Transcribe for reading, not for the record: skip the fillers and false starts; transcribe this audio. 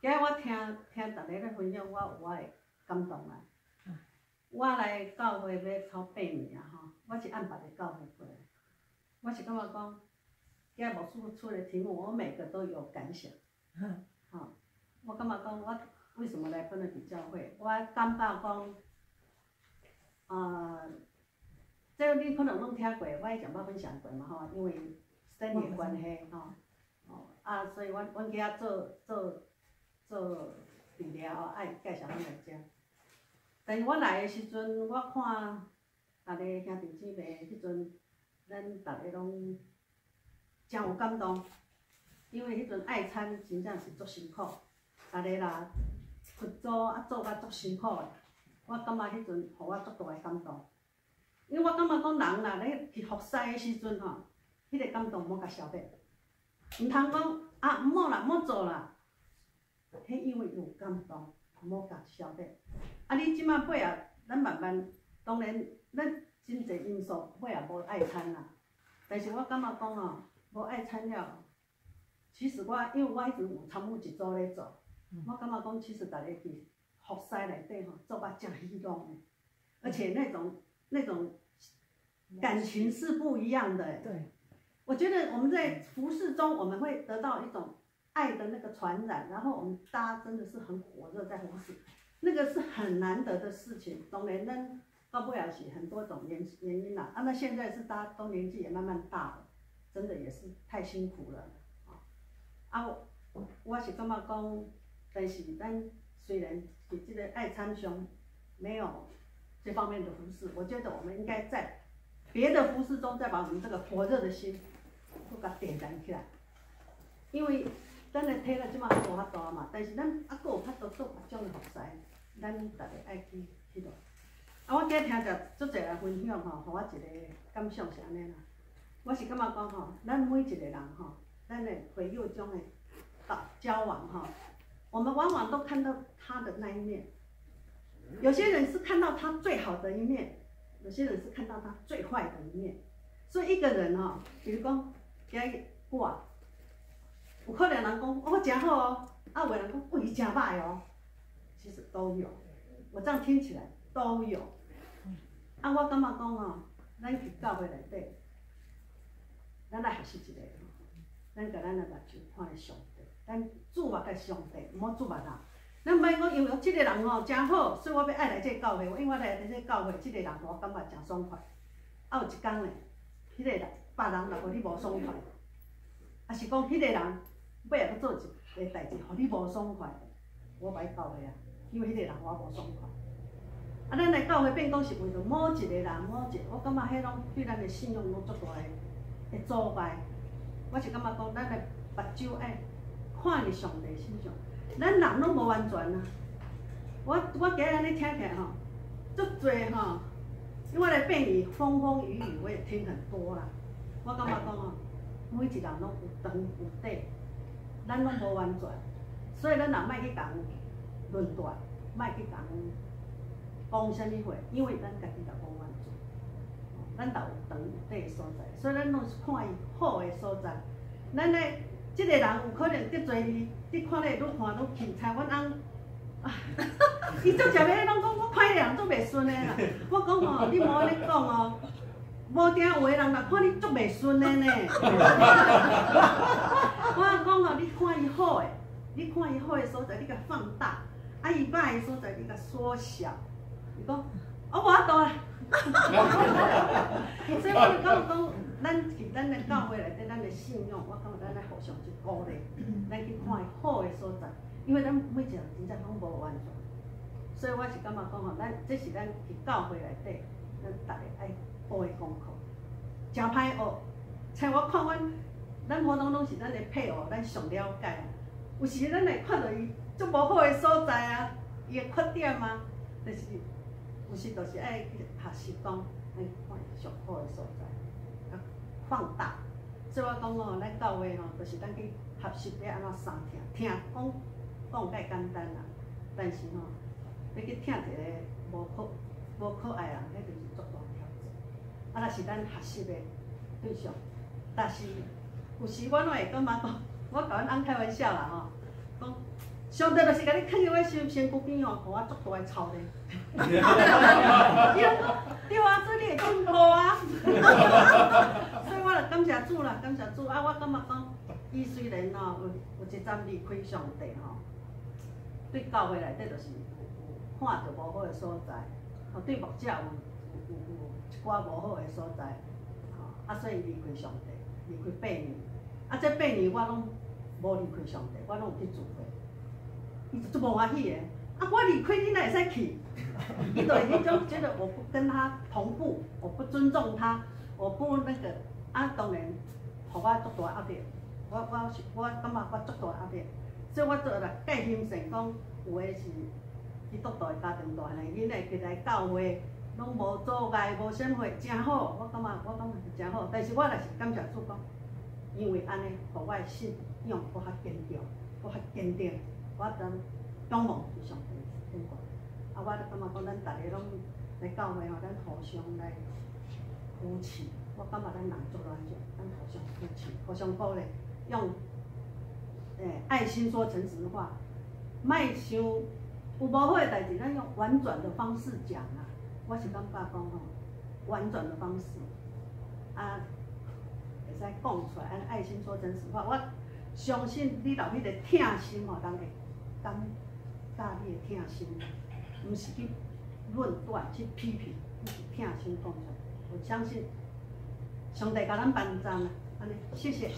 今日我聽聽逐家咧分享，我有我的感動啊。我來教會欲超8年啊吼，我是按別个教會過來，我是感覺講，今日牧師出的題目，我每個都有感想。吼，我感覺講，我為什麼來本來佇教會？我感覺講，這你可能攏聽過，我以前捌分享過嘛吼，因為 Stanley 的關係吼，哦啊，所以阮阮去遐做做做治療，愛介紹阮來遮。但是我來的時陣，我看逐个兄弟姊妹，彼陣咱逐个攏誠有感動，因為彼陣愛餐真正是足辛苦，逐个啦佛祖啊做甲足辛苦的，我感覺彼陣予我足大的感動。因為我感覺講人若咧去服侍的時陣吼，彼個感動無共消滅，毋通講啊毋好啦，毋好做啦，彼因為有感動，無共消滅。啊，你這馬尾啊，咱慢慢，當然咱真濟因素尾也無愛餐啦。但是我感覺講吼，無愛餐了，其實我因為我彼陣有參與一組咧做，我感覺講其實逐个去服侍內底吼，做甲誠喜樂的，而且那種感情是不一樣的。我覺得我們在服侍中，我們會得到一種愛的那個傳染，然後我們大家真的是很火熱在服侍，那個是很難得的事情。當然，咱到尾也是很多種原因啦。啊，那現在是大家都年紀也慢慢大了，真的也是太辛苦了。啊，我是感覺講，但是咱雖然佇這個愛餐上沒有這方面的服侍，我覺得我們應該在別的服侍中，再把我們這個火熱的心閣共點燃起來。因為咱的體力這馬無法度嘛，但是咱猶閣有法度做別種的服侍，咱逐个愛去彼落。啊，我今日聽著足濟人分享吼，予我一個感想是按呢啦。我是感覺講吼，咱每一個人吼，咱的朋友中的交往吼，我們往往都看到他的那一面。有些人是看到他最好的一面，有些人是看到他最壞的一面。所以一個人吼，比如講，今日我，有可能人講我誠好哦，啊有的人講哦伊誠歹哦，其實都有。我這樣聽起來都有。啊，我感覺講吼，咱佇教會內底，咱來學習一個，咱共咱的目睭看咧上帝，咱注目共上帝，毋好注目人。咱毋愛講因為這個人吼誠好，所以我欲愛來這個教會。因為我來這個教會，這個人予我感覺誠爽快。啊，有一工咧，彼個人別人若予你無爽快，抑是講彼個人尾仔閣做一个代誌，予你無爽快，我袂教會啊，因為彼個人我無爽快。啊，咱來教會變講是為著某一個人，某一個，我感覺彼攏對咱的信仰攏足大的阻礙。我是感覺講，咱的目睭愛看佇上帝身上，咱人攏無完全啊。我今日按呢聽起來吼，足濟吼，因為我來變異風風雨雨，我也聽很多啦。我感覺講吼，每一人攏有長有短，咱攏無完全，所以咱也莫去共論斷，莫去共講啥物話，因為咱家己也無完全，咱也有長有短的所在，所以咱攏是看伊好的所在。咱咧，這個人有可能得罪你，你看咧愈看愈氣，像阮翁，啊，伊足食欲攏講我看彼個人足袂順的啦。我講吼，你莫按呢講哦，無定有的人若看你足袂順的呢。我講吼，你看伊好的，你看伊好的所在，你共放大；啊，伊歹的所在，你共縮小。伊講，我無法度啦。所以我就感覺講，咱佇咱的教會內底，咱的信仰，我感覺咱愛互相去鼓勵，咱去看伊好的所在，因為咱每一個人真正攏無完全，所以我是感覺講吼，咱這是咱佇教會內底，咱逐個愛學的功課，誠歹學。像我看阮，咱普通攏是咱的配偶，咱上了解啊。有時咱會看著伊足無好的所在啊，伊的缺點啊，但是有時就是愛去學習講，愛看伊上好的所在，放大。所以我講吼，咱教會吼，就是咱去學習欲按怎相疼，聽講講較簡單啦，但是吼，欲去疼一个無可愛人，彼就是足大挑戰。啊，若是咱學習的對象，但是有時我攏會感覺講，我共阮翁開玩笑啦吼，講上帝就是共你囥佇我身身軀邊哦，予我足大的操練。伊講對啊，所以你會進步啊。所以我就感謝主啦，感謝主啊！我感覺講，伊雖然吼有一陣離開上帝吼，對教會內底就是有看著無好的所在，吼對牧者有一寡無好的所在，吼啊，所以離開上帝，離開八年。啊，這八年我攏無離開上帝，我攏有去聚會。伊就足無歡喜的，啊，我離開你哪會使去？伊就會彼種覺得我不跟他同步，我不尊重他，我不那個，啊，當然，予我足大壓力，我感覺我足大壓力，所以我做來蓋心善講，有的是基督徒的家庭大漢的囡仔，佢來教會，攏無阻礙，無啥貨，誠好，我感覺是誠好，但是我若是感謝主講，因為按呢，予我的信仰閣較堅強，閣較堅定。我當仰望佇上帝頂懸，啊，我就感覺講，咱逐个攏來教會吼，咱互相來扶持。我感覺咱人足軟弱，咱互相扶持，互相鼓勵，用愛心說誠實話，莫想有無好的代誌，咱用婉轉的方式講啊。我是感覺講吼，婉轉的方式，啊，會使講出來，按愛心說誠實話。我相信你若有彼個疼心吼，人會感覺你的疼心，毋是去論斷、去批評，你是疼心講出來。我相信上帝共咱幫贊啊，按呢，謝謝。